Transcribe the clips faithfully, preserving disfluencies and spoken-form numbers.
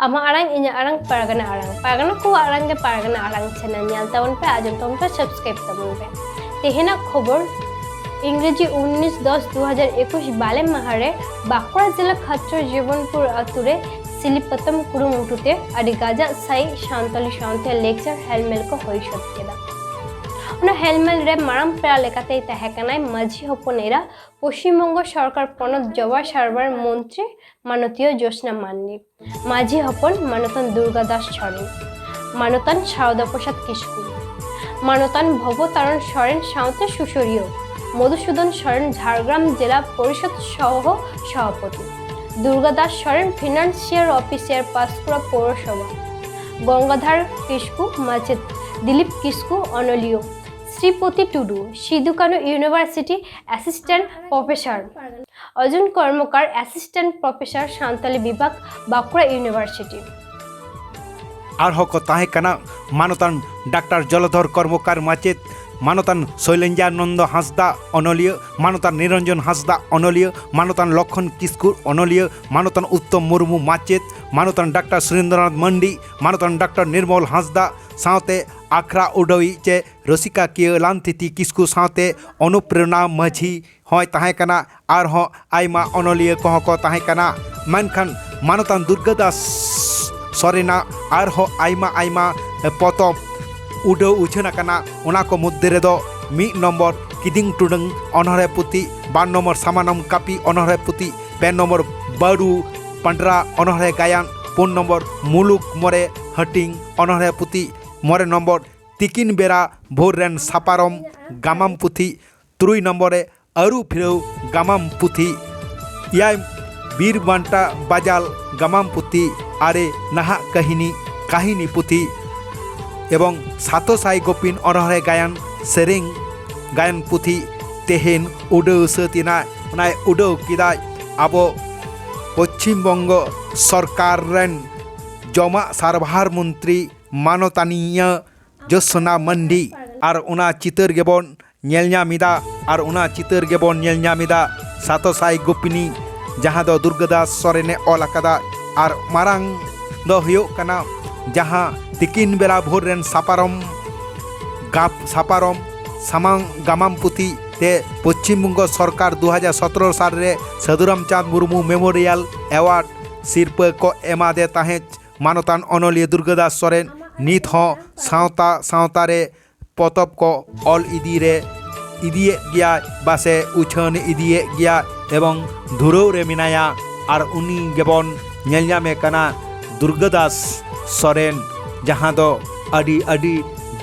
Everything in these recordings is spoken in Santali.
ᱟᱢᱟᱜ ᱟᱲᱟᱝ, ᱤᱧᱟᱹᱜ ᱟᱲᱟᱝ, ᱯᱟᱨᱜᱟᱱᱟ ᱟᱲᱟᱝ᱾ ᱯᱟᱨᱜᱟᱱᱟ ᱠᱚᱣᱟᱜ ᱟᱲᱟᱝ ᱜᱮ ᱯᱟᱨᱜᱟᱱᱟ ᱟᱲᱟᱝ ᱪᱮᱱᱮᱞ᱾ ᱧᱮᱞ ᱛᱟᱵᱚᱱ ᱯᱮ, ᱟᱸᱡᱚᱢ ᱛᱟᱵᱚᱱ ᱯᱮ, ᱥᱟᱵᱥᱠᱨᱟᱭᱤᱵ ᱛᱟᱵᱚᱱ ᱯᱮ᱾ ᱛᱮᱦᱮᱧᱟᱜ ᱠᱷᱚᱵᱚᱨ, ᱤᱝᱨᱮᱡᱤ ᱩᱱᱤᱥ ᱫᱚᱥ ᱫᱩ ᱦᱟᱡᱟᱨ ᱮᱠᱩᱥ ᱵᱟᱞᱮ ᱢᱟᱦᱟ ᱨᱮ ᱵᱟᱸᱠᱩᱲᱟ ᱡᱮᱞᱟ ᱠᱷᱟᱪᱪᱚ ᱡᱤᱵᱚᱱᱯᱩᱨ ᱟᱛᱳ ᱨᱮ ᱥᱤᱞᱤᱯᱟᱛᱟᱢ ᱠᱩᱨᱩᱢᱩᱴᱩ ᱛᱮ ᱟᱹᱰᱤ ᱜᱟᱡᱟᱜ ᱥᱟᱹᱦᱤᱡ ᱥᱟᱱᱛᱟᱞᱤ ᱥᱟᱶᱛᱮ ᱞᱮᱠᱪᱟᱨ ᱦᱮᱞᱢᱮᱞ ᱠᱚ ᱦᱩᱭ ᱥᱟᱹᱛ ᱠᱮᱫᱟ᱾ ᱚᱱᱟ ᱦᱮᱞᱢᱮᱞ ᱨᱮ ᱢᱟᱨᱟᱝ ᱯᱮᱲᱟ ᱞᱮᱠᱟᱛᱮᱭ ᱛᱟᱦᱮᱸ ᱠᱟᱱᱟᱭ ᱢᱟᱹᱡᱷᱤ ᱦᱚᱯᱚᱱ ᱮᱨᱟ ᱯᱚᱥᱪᱤᱢ ᱵᱚᱝᱜᱚ ᱥᱚᱨᱠᱟᱨ ᱯᱚᱱᱚᱛ ᱡᱚᱣᱟ ᱥᱟᱨᱵᱟᱨ ᱢᱚᱱᱛᱨᱤ ᱢᱟᱱᱚᱛᱤᱭᱚ ᱡᱳᱥᱱᱟ ᱢᱟᱱᱰᱤ, ᱢᱟᱹᱡᱷᱤ ᱦᱚᱯᱚᱱ ᱢᱟᱱᱚᱛᱟᱱ ᱫᱩᱨᱜᱟ ᱫᱟᱥ ᱥᱚᱨᱮᱱ, ᱢᱟᱱᱚᱛᱟᱱ ᱥᱟᱨᱚᱫᱟ ᱯᱨᱚᱥᱟᱫᱽ ᱠᱤᱥᱠᱩ, ᱢᱟᱱᱚᱛᱟᱱ ᱵᱷᱚᱵᱚ ᱛᱟᱨᱚᱱ ᱥᱚᱨᱮᱱ ᱥᱟᱶᱛᱮ ᱥᱩᱥᱟᱹᱨᱤᱭᱟᱹ ᱢᱚᱫᱷᱩᱥᱩᱫᱚᱱ ᱥᱚᱨᱮᱱ, ᱡᱷᱟᱲᱜᱨᱟᱢ ᱡᱮᱞᱟ ᱯᱚᱨᱤᱥᱚᱫ ᱥᱚᱦᱚ ᱥᱚᱵᱷᱟᱯᱚᱛᱤ, ᱫᱩᱨᱜᱟ ᱫᱟᱥ ᱥᱚᱨᱮᱱ ᱯᱷᱤᱱᱟᱱᱥᱤᱭᱟᱞ ᱚᱯᱷᱤᱥᱟᱨ ᱯᱟᱸᱥᱠᱩᱲᱟ ᱯᱳᱣᱨᱚᱥᱚᱵᱷᱟ, ᱜᱚᱝᱜᱟᱫᱷᱟᱨ ᱠᱤᱥᱠᱩ ᱢᱟᱪᱮᱛ, ᱫᱤᱞᱤᱯ ᱠᱤᱥᱠᱩ ᱚᱱᱚᱞᱤᱭᱟᱹ, ᱥᱨᱤᱯᱚᱛᱤ ᱴᱩᱰᱩ ᱥᱤᱫᱩ ᱠᱟᱹᱱᱩ ᱤᱭᱩᱱᱤᱵᱷᱟᱨᱥᱤᱴᱤ ᱮᱥᱤᱥᱴᱮᱱᱴ ᱯᱨᱚᱯᱷᱮᱥᱚᱨ, ᱚᱡᱚᱱ ᱠᱚᱨᱢᱚᱠᱟᱨ ᱮᱥᱤᱥᱴᱮᱱᱴ ᱯᱨᱚᱯᱷᱮᱥᱚᱨ ᱥᱟᱱᱛᱟᱞᱤ ᱵᱤᱵᱷᱟᱜᱽ ᱵᱟᱸᱠᱩᱲᱟ ᱤᱭᱩᱱᱤᱵᱷᱟᱨᱥᱤᱴᱤ᱾ ᱟᱨᱦᱚᱸ ᱠᱚ ᱛᱟᱦᱮᱸ ᱠᱟᱱᱟ ᱢᱟᱱᱚᱛᱟᱱ ᱰᱟᱠᱛᱟᱨ ᱡᱚᱞᱚᱫᱷᱚᱨ ᱠᱚᱨᱢᱚᱠᱟᱨ ᱢᱟᱪᱮᱛ, ᱢᱟᱱᱚᱛᱟᱱ ᱥᱚᱭᱞᱮᱱᱡᱟᱱᱚᱱᱫᱚ ᱦᱟᱸᱥᱫᱟ ᱚᱱᱚᱞᱤᱭᱟᱹ, ᱢᱟᱱᱚᱛᱟᱱ ᱱᱤᱨᱚᱧᱡᱚᱱ ᱦᱟᱸᱥᱫᱟ ᱚᱱᱚᱞᱤᱭᱟᱹ, ᱢᱟᱱᱚᱛᱟᱱ ᱞᱚᱠᱷᱚᱱ ᱠᱤᱥᱠᱩ ᱚᱱᱚᱞᱤᱭᱟᱹ, ᱢᱟᱱᱚᱛᱟᱱ ᱩᱛᱛᱚᱢ ᱢᱩᱨᱢᱩ ᱢᱟᱪᱮᱛ, ᱢᱟᱱᱚᱛᱟᱱ ᱰᱟᱠᱛᱟᱨ ᱥᱩᱨᱮᱱᱫᱨᱚᱱᱟᱛᱷ ᱢᱟᱱᱰᱤ, ᱢᱟᱱᱚᱛᱟᱱ ᱰᱟᱠᱛᱟᱨ ᱱᱤᱨᱢᱚᱞ ᱦᱟᱸᱥᱫᱟ ᱥᱟᱶᱛᱮ ᱟᱠᱷᱲᱟ ᱩᱰᱟᱹᱣᱤᱡ ᱪᱮ ᱨᱚᱥᱤᱠᱟ ᱠᱤᱭᱟᱹ ᱞᱟᱱᱛᱤᱛᱤ ᱠᱤᱥᱠᱩ ᱥᱟᱶᱛᱮ ᱚᱱᱩᱯᱨᱮᱨᱚᱱᱟ ᱢᱟᱹᱡᱷᱤ ᱦᱚᱸᱭ ᱛᱟᱦᱮᱸ ᱠᱟᱱᱟ᱾ ᱟᱨᱦᱚᱸ ᱟᱭᱢᱟ ᱚᱱᱚᱞᱤᱭᱟᱹ ᱠᱚᱦᱚᱸ ᱠᱚ ᱛᱟᱦᱮᱸ ᱠᱟᱱᱟ᱾ ᱢᱮᱱᱠᱷᱟᱱ ᱢᱟᱱᱚᱛᱟᱱ ᱫᱩᱨᱜᱟᱹ ᱫᱟᱥ ᱥᱚᱨᱮᱱᱟᱜ ᱟᱨᱦᱚᱸ ᱟᱭᱢᱟ ᱟᱭᱢᱟ ᱯᱚᱛᱚᱵ ᱩᱰᱟᱹᱣ ᱩᱪᱷᱟᱹᱱ ᱟᱠᱟᱱᱟ᱾ ᱚᱱᱟ ᱠᱚ ᱢᱚᱫᱽᱫᱷᱮ ᱨᱮᱫᱚ ᱢᱤᱫ ᱱᱚᱢᱵᱚᱨ ᱠᱤᱫᱤᱧ ᱴᱩᱰᱟᱹᱝ ᱚᱱᱚᱬᱦᱮ ᱯᱩᱛᱷᱤ, ᱵᱟᱨ ᱱᱚᱢᱵᱚᱨ ᱥᱟᱢᱟᱱᱚᱢ ᱠᱟᱹᱯᱤ ᱚᱱᱚᱬᱦᱮ ᱯᱩᱛᱷᱤ, ᱯᱮ ᱱᱚᱢᱵᱚᱨ ᱵᱟᱹᱨᱩ ᱯᱟᱸᱰᱨᱟ ᱚᱱᱚᱬᱦᱮ ᱜᱟᱭᱟᱱ, ᱯᱩᱱ ᱱᱚᱢᱵᱚᱨ ᱢᱩᱞᱩᱠ ᱢᱚᱨᱮ ᱦᱟᱹᱴᱤᱧ ᱚᱱᱚᱬᱦᱮ ᱯᱩᱛᱷᱤ, ᱢᱚᱬᱮ ᱱᱚᱢᱵᱚᱨ ᱛᱤᱠᱤᱱ ᱵᱮᱲᱟ ᱵᱷᱳᱨ ᱨᱮᱱ ᱥᱟᱯᱟᱨᱚᱢ ᱜᱟᱢᱟᱢ ᱯᱩᱛᱷᱤ, ᱛᱩᱨᱩᱭ ᱱᱚᱢᱵᱚᱨ ᱨᱮ ᱟᱹᱨᱩ ᱯᱷᱤᱨᱟᱹᱣ ᱜᱟᱢᱟᱢ ᱯᱩᱛᱷᱤ, ᱮᱭᱟᱭ ᱵᱤᱨ ᱵᱟᱱᱴᱟ ᱵᱟᱡᱟᱞ ᱜᱟᱢᱟᱢ ᱯᱩᱛᱷᱤ, ᱟᱨᱮ ᱱᱟᱦᱟᱜ ᱠᱟᱹᱦᱤᱱᱤ ᱠᱟᱹᱦᱤᱱᱤ ᱯᱩᱛᱷᱤ ᱮᱵᱚᱝ ᱥᱟᱛᱚ ᱥᱟᱭ ᱜᱳᱯᱤᱱ ᱚᱱᱚᱬᱦᱮ ᱜᱟᱭᱟᱱ ᱥᱮᱨᱮᱧ ᱜᱟᱭᱟᱱ ᱯᱩᱛᱷᱤ ᱛᱮᱦᱮᱧ ᱩᱰᱟᱹᱣ ᱥᱟᱹᱛ ᱮᱱᱟ᱾ ᱚᱱᱟᱭ ᱩᱰᱟᱹᱣ ᱠᱮᱫᱟᱭ ᱟᱵᱚ ᱯᱚᱪᱷᱤᱢ ᱵᱚᱝᱜᱚ ᱥᱚᱨᱠᱟᱨ ᱨᱮᱱ ᱡᱚᱢᱟᱜ ᱥᱟᱨᱵᱷᱟᱨ ᱢᱚᱱᱛᱨᱤ ᱢᱟᱱᱚᱛᱟᱱᱤᱭᱟᱹ ᱡᱳᱥᱱᱟ ᱢᱟᱱᱰᱤ᱾ ᱟᱨ ᱚᱱᱟ ᱪᱤᱛᱟᱹᱨ ᱜᱮᱵᱚᱱ ᱧᱮᱞ ᱧᱟᱢ ᱮᱫᱟ᱾ ᱟᱨ ᱚᱱᱟ ᱪᱤᱛᱟᱹᱨ ᱜᱮᱵᱚᱱ ᱧᱮᱞ ᱧᱟᱢ ᱮᱫᱟ ᱥᱟᱛᱚᱥᱟᱭ ᱜᱳᱯᱤᱱᱤ, ᱡᱟᱦᱟᱸ ᱫᱚ ᱫᱩᱨᱜᱟᱹᱫᱟᱥ ᱥᱚᱨᱮᱱᱮ ᱚᱞ ᱟᱠᱟᱫᱟ᱾ ᱟᱨ ᱢᱟᱨᱟᱝ ᱫᱚ ᱦᱩᱭᱩᱜ ᱠᱟᱱᱟ, ᱡᱟᱦᱟᱸ ᱛᱤᱠᱤᱱ ᱵᱮᱲᱟ ᱵᱷᱳᱨ ᱨᱮᱱ ᱥᱟᱯᱟᱨᱚᱢ ᱜᱟᱯ ᱥᱟᱯᱟᱨᱚᱢ ᱥᱟᱢᱟᱝ ᱜᱟᱢᱟᱢ ᱯᱩᱛᱷᱤ ᱛᱮ ᱯᱚᱪᱷᱤᱢ ᱵᱚᱝᱜᱚ ᱥᱚᱨᱠᱟᱨ ᱫᱩ ᱦᱟᱡᱟᱨ ᱥᱚᱛᱨᱚ ᱥᱟᱞ ᱨᱮ ᱥᱟᱹᱫᱷᱩ ᱨᱟᱢᱪᱟᱸᱫᱽ ᱢᱩᱨᱢᱩ ᱢᱮᱢᱳᱨᱤᱭᱟᱞ ᱮᱣᱟᱨᱰ ᱥᱤᱨᱯᱟᱹ ᱠᱚ ᱮᱢᱟᱫᱮ ᱛᱟᱦᱮᱸᱫ᱾ ᱢᱟᱱᱚᱛᱟᱱ ᱚᱱᱚᱞᱤᱭᱟᱹ ᱫᱩᱨᱜᱟᱹᱫᱟᱥ ᱥᱚᱨᱮᱱ ᱱᱤᱛ ᱦᱚᱸ ᱥᱟᱶᱛᱟ ᱥᱟᱶᱛᱟ ᱨᱮ ᱯᱚᱛᱚᱵ ᱠᱚ ᱚᱞ ᱤᱫᱤ ᱨᱮ ᱤᱫᱤᱭᱮᱫ ᱜᱮᱭᱟ ᱵᱟᱥᱮ ᱩᱪᱷᱟᱹᱱ ᱤᱫᱤᱭᱮᱫ ᱜᱮᱭᱟ ᱮᱵᱚᱝ ᱫᱷᱩᱨᱟᱹᱣ ᱨᱮ ᱢᱮᱱᱟᱭᱟ᱾ ᱟᱨ ᱩᱱᱤ ᱜᱮᱵᱚᱱ ᱧᱮᱞ ᱧᱟᱢᱮ ᱠᱟᱱᱟ ᱫᱩᱨᱜᱟᱹᱫᱟᱥ ᱥᱚᱨᱮᱱ, ᱡᱟᱦᱟᱸ ᱫᱚ ᱟᱹᱰᱤ ᱟᱹᱰᱤ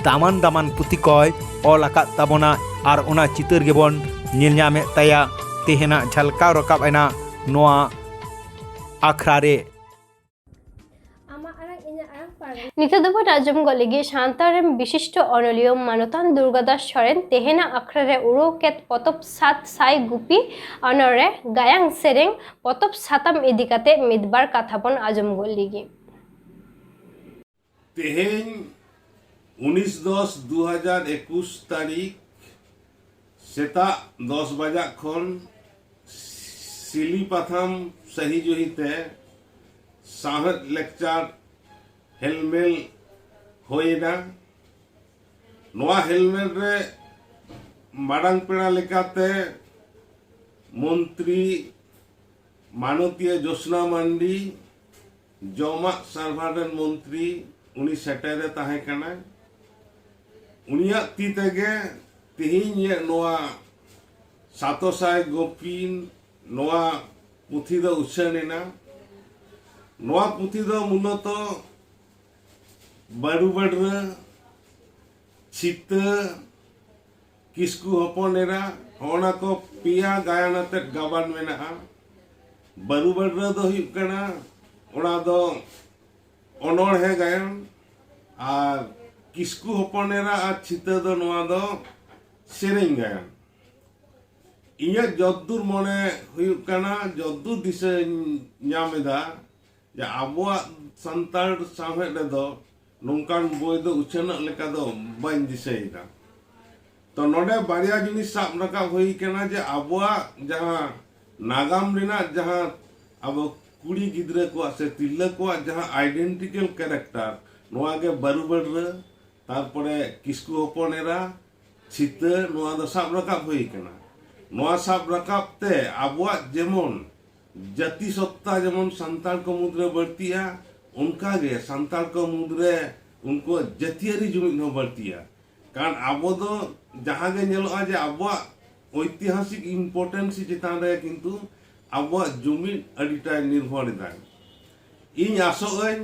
ᱫᱟᱢᱟᱱ ᱫᱟᱢᱟᱱ ᱯᱩᱛᱷᱤ ᱠᱚᱭ ᱚᱞ ᱟᱠᱟᱫ ᱛᱟᱵᱚᱱᱟ᱾ ᱟᱨ ᱚᱱᱟ ᱪᱤᱛᱟᱹᱨ ᱜᱮᱵᱚᱱ ᱧᱮᱞ ᱧᱟᱢᱮᱫ ᱛᱟᱭᱟ ᱛᱮᱦᱮᱧᱟᱜ ᱡᱷᱟᱞᱠᱟᱣ ᱨᱟᱠᱟᱵ ᱮᱱᱟ ᱱᱚᱣᱟ ᱟᱠᱷᱲᱟ ᱨᱮ᱾ ᱟᱢᱟᱜ ᱟᱲᱟᱝ ᱤᱧᱟᱹᱜ ᱟᱲᱟᱝ ᱯᱟᱲᱦᱟᱣ᱾ ᱱᱤᱛᱚᱜ ᱫᱚᱵᱚᱱ ᱟᱸᱡᱚᱢ ᱜᱚᱫ ᱞᱮᱜᱮ ᱥᱟᱶᱛᱟ ᱨᱮᱱ ᱵᱤᱥᱤᱥᱴᱚ ᱚᱱᱚᱞᱤᱭᱟᱹ ᱢᱟᱱᱚᱛᱟᱱ ᱫᱩᱨᱜᱟᱫᱟᱥ ᱥᱚᱨᱮᱱ ᱛᱮᱦᱮᱧᱟᱜ ᱟᱠᱷᱲᱟ ᱨᱮ ᱩᱰᱩᱠ ᱠᱮᱫ ᱯᱚᱛᱚᱵ ᱥᱟᱛ ᱥᱟᱭ ᱜᱩᱯᱤ ᱚᱱᱚᱬᱦᱮ ᱜᱟᱭᱟᱱ ᱥᱮᱨᱮᱧ ᱯᱚᱛᱚᱵ ᱥᱟᱛᱟᱢ ᱤᱫᱤ ᱠᱟᱛᱮ ᱢᱤᱫ ᱵᱟᱨ ᱠᱟᱛᱷᱟ ᱵᱚᱱ ᱟᱸᱡᱚᱢ ᱜᱚᱫ ᱞᱮᱜᱮ᱾ ᱛᱮᱦᱮᱧ ᱩᱱᱤᱥ ᱫᱚᱥ ᱫᱩ ᱦᱟᱡᱟᱨ ᱮᱠᱩᱥ ᱛᱟᱹᱨᱤᱠᱷ ᱥᱮᱛᱟᱜ ᱫᱚᱥ ᱵᱟᱡᱟᱜ ᱠᱷᱚᱱ ᱥᱤᱞᱤ ᱯᱟᱛᱷᱟᱢ ᱥᱟᱹᱦᱤ ᱡᱩᱦᱤ ᱛᱮ ᱥᱟᱶᱦᱮᱫ ᱞᱮᱠᱪᱟᱨ ᱦᱮᱞᱢᱮᱞ ᱦᱩᱭᱮᱱᱟ᱾ ᱱᱚᱣᱟ ᱦᱮᱞᱢᱮᱞ ᱨᱮ ᱢᱟᱲᱟᱝ ᱯᱮᱲᱟ ᱞᱮᱠᱟᱛᱮ ᱢᱚᱱᱛᱨᱤ ᱢᱟᱱᱚᱛᱤᱭᱟᱹ ᱡᱳᱥᱱᱟ ᱢᱟᱱᱰᱤ ᱡᱚᱢᱟᱜ ᱥᱟᱨᱵᱷᱟᱨ ᱨᱮᱱ ᱢᱚᱱᱛᱨᱤ ᱩᱱᱤ ᱥᱮᱴᱮᱨᱮ ᱛᱟᱦᱮᱸ ᱠᱟᱱᱟᱭ᱾ ᱩᱱᱤᱭᱟᱜ ᱛᱤ ᱛᱮᱜᱮ ᱛᱮᱦᱮᱧ ᱱᱚᱣᱟ ᱥᱟᱛᱚᱥᱟᱭ ᱜᱳᱯᱤᱱ ᱱᱚᱣᱟ ᱯᱩᱛᱷᱤ ᱫᱚ ᱩᱪᱷᱟᱹᱱ ᱮᱱᱟ᱾ ᱱᱚᱣᱟ ᱯᱩᱛᱷᱤ ᱫᱚ ᱢᱩᱞᱚᱛᱚ ᱵᱟᱹᱨᱩ ᱵᱟᱹᱰᱨᱟᱹ, ᱪᱷᱤᱛᱟᱹ, ᱠᱤᱥᱠᱩ ᱦᱚᱯᱚᱱ ᱮᱨᱟ, ᱦᱚᱸᱜᱼᱱᱟ ᱠᱚ ᱯᱮᱭᱟ ᱜᱟᱭᱟᱱ ᱟᱛᱮᱫ ᱜᱟᱵᱟᱱ ᱢᱮᱱᱟᱜᱼᱟ᱾ ᱵᱟᱹᱨᱩ ᱵᱟᱹᱰᱨᱟᱹ ᱫᱚ ᱦᱩᱭᱩᱜ ᱠᱟᱱᱟ, ᱚᱱᱟ ᱫᱚ ᱚᱱᱚᱬᱦᱮ ᱜᱟᱭᱟᱱ, ᱟᱨ ᱠᱤᱥᱠᱩ ᱦᱚᱯᱚᱱ ᱮᱨᱟ ᱟᱨ ᱪᱷᱤᱛᱟᱹ ᱫᱚ ᱱᱚᱣᱟ ᱫᱚ ᱥᱮᱨᱮᱧ ᱜᱟᱭᱟᱱ᱾ ᱤᱧᱟᱹᱜ ᱡᱚᱛᱫᱩᱨ ᱢᱚᱱᱮ ᱦᱩᱭᱩᱜ ᱠᱟᱱᱟ, ᱡᱚᱛᱫᱩᱨ ᱫᱤᱥᱟᱹᱧ ᱧᱟᱢ ᱮᱫᱟ ᱡᱮ ᱟᱵᱚᱣᱟᱜ ᱥᱟᱱᱛᱟᱲ ᱥᱟᱶᱦᱮᱫ ᱨᱮᱫᱚ ᱱᱚᱝᱠᱟᱱ ᱵᱳᱭ ᱫᱚ ᱩᱪᱷᱟᱹᱱᱚᱜ ᱞᱮᱠᱟ ᱫᱚ ᱵᱟᱹᱧ ᱫᱤᱥᱟᱹᱭᱮᱫᱟ᱾ ᱛᱚ ᱱᱚᱰᱮ ᱵᱟᱨᱭᱟ ᱡᱤᱱᱤᱥ ᱥᱟᱵ ᱨᱟᱠᱟᱵ ᱦᱩᱭ ᱠᱟᱱᱟ ᱡᱮ ᱟᱵᱚᱣᱟᱜ ᱡᱟᱦᱟᱸ ᱱᱟᱜᱟᱢ ᱨᱮᱱᱟᱜ ᱡᱟᱦᱟᱸ ᱟᱵᱚ ᱠᱩᱲᱤ ᱜᱤᱫᱽᱨᱟᱹ ᱠᱚᱣᱟᱜ ᱥᱮ ᱛᱤᱨᱞᱟᱹ ᱠᱚᱣᱟᱜ ᱡᱟᱦᱟᱸ identical character, ᱱᱚᱣᱟ ᱜᱮ ᱵᱟᱹᱨᱩ ᱵᱟᱹᱰᱨᱟᱹ, ᱛᱟᱨᱯᱚᱨᱮ ᱠᱤᱥᱠᱩ ᱦᱚᱯᱚᱱ ᱮᱨᱟ, ᱪᱷᱤᱛᱟᱹ, ᱱᱚᱣᱟ ᱫᱚ ᱥᱟᱵ ᱨᱟᱠᱟᱵ ᱦᱩᱭ ᱠᱟᱱᱟ᱾ ᱱᱚᱣᱟ ᱥᱟᱵ ᱨᱟᱠᱟᱵ ᱛᱮ ᱟᱵᱚᱣᱟᱜ ᱡᱮᱢᱚᱱ ᱡᱟᱹᱛᱤ ᱥᱚᱛᱛᱟ ᱡᱮᱢᱚᱱ ᱥᱟᱱᱛᱟᱲ ᱠᱚ ᱢᱩᱫᱽᱨᱮ ᱵᱟᱹᱲᱛᱤᱜᱼᱟ, ᱚᱱᱠᱟᱜᱮ ᱥᱟᱱᱛᱟᱲ ᱠᱚ ᱢᱩᱫᱽᱨᱮ ᱩᱱᱠᱩᱣᱟᱜ ᱡᱟᱹᱛᱤᱭᱟᱹᱨᱤ ᱡᱩᱢᱤᱫ ᱦᱚᱸ ᱵᱟᱹᱲᱛᱤᱜᱼᱟ᱾ ᱠᱟᱨᱚᱱ ᱟᱵᱚ ᱫᱚ ᱡᱟᱦᱟᱸ ᱜᱮ ᱧᱮᱞᱚᱜᱼᱟ ᱡᱮ ᱟᱵᱚᱣᱟᱜ ᱳᱭᱛᱤᱦᱟᱥᱤᱠ importance ᱪᱮᱛᱟᱱ ᱨᱮ ᱠᱤᱱᱛᱩ ᱟᱵᱚᱣᱟᱜ ᱡᱩᱢᱤᱫ ᱟᱹᱰᱤᱴᱟᱭ ᱱᱤᱨᱵᱷᱚᱨ ᱮᱫᱟᱭ᱾ ᱤᱧ ᱟᱥᱚᱜ ᱟᱹᱧ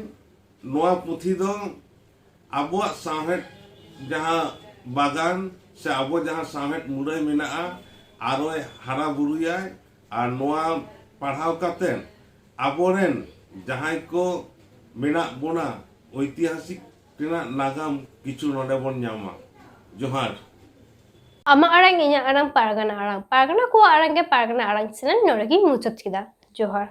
ᱱᱚᱣᱟ ᱯᱩᱛᱷᱤ ᱫᱚ ᱟᱵᱚᱣᱟᱜ ᱥᱟᱶᱦᱮᱫ ᱡᱟᱦᱟᱸ ᱵᱟᱜᱟᱱ ᱥᱮ ᱟᱵᱚ ᱡᱟᱦᱟᱸ ᱥᱟᱶᱦᱮᱫ ᱢᱩᱨᱟᱹᱭ ᱢᱮᱱᱟᱜᱼᱟ, ᱟᱨᱚᱭ ᱦᱟᱨᱟ ᱵᱩᱨᱩᱭᱟᱭ᱾ ᱟᱨ ᱱᱚᱣᱟ ᱯᱟᱲᱦᱟᱣ ᱠᱟᱛᱮ ᱟᱵᱚᱨᱮᱱ ᱡᱟᱦᱟᱸᱭ ᱠᱚ ᱢᱮᱱᱟᱜ ᱵᱚᱱᱟ, ᱳᱭᱛᱤᱦᱟᱥᱤᱠ ᱨᱮᱱᱟᱜ ᱱᱟᱜᱟᱢ ᱠᱤᱪᱷᱩ ᱱᱚᱰᱮ ᱵᱚᱱ ᱧᱟᱢᱟ᱾ ᱡᱚᱦᱟᱨ᱾ ᱟᱢᱟᱜ ᱟᱲᱟᱝ, ᱤᱧᱟᱹᱜ ᱟᱲᱟᱝ, ᱯᱟᱨᱜᱟᱱᱟ ᱟᱲᱟᱝ, ᱯᱟᱨᱜᱟᱱᱟ ᱠᱚᱣᱟᱜ ᱟᱲᱟᱝ ᱜᱮ ᱯᱟᱨᱜᱟᱱᱟ ᱟᱲᱟᱝ ᱪᱮᱱᱮᱞ ᱱᱚᱰᱮ ᱜᱤᱧ ᱢᱩᱪᱟᱹᱫ ᱠᱮᱫᱟ᱾ ᱡᱚᱦᱟᱨ᱾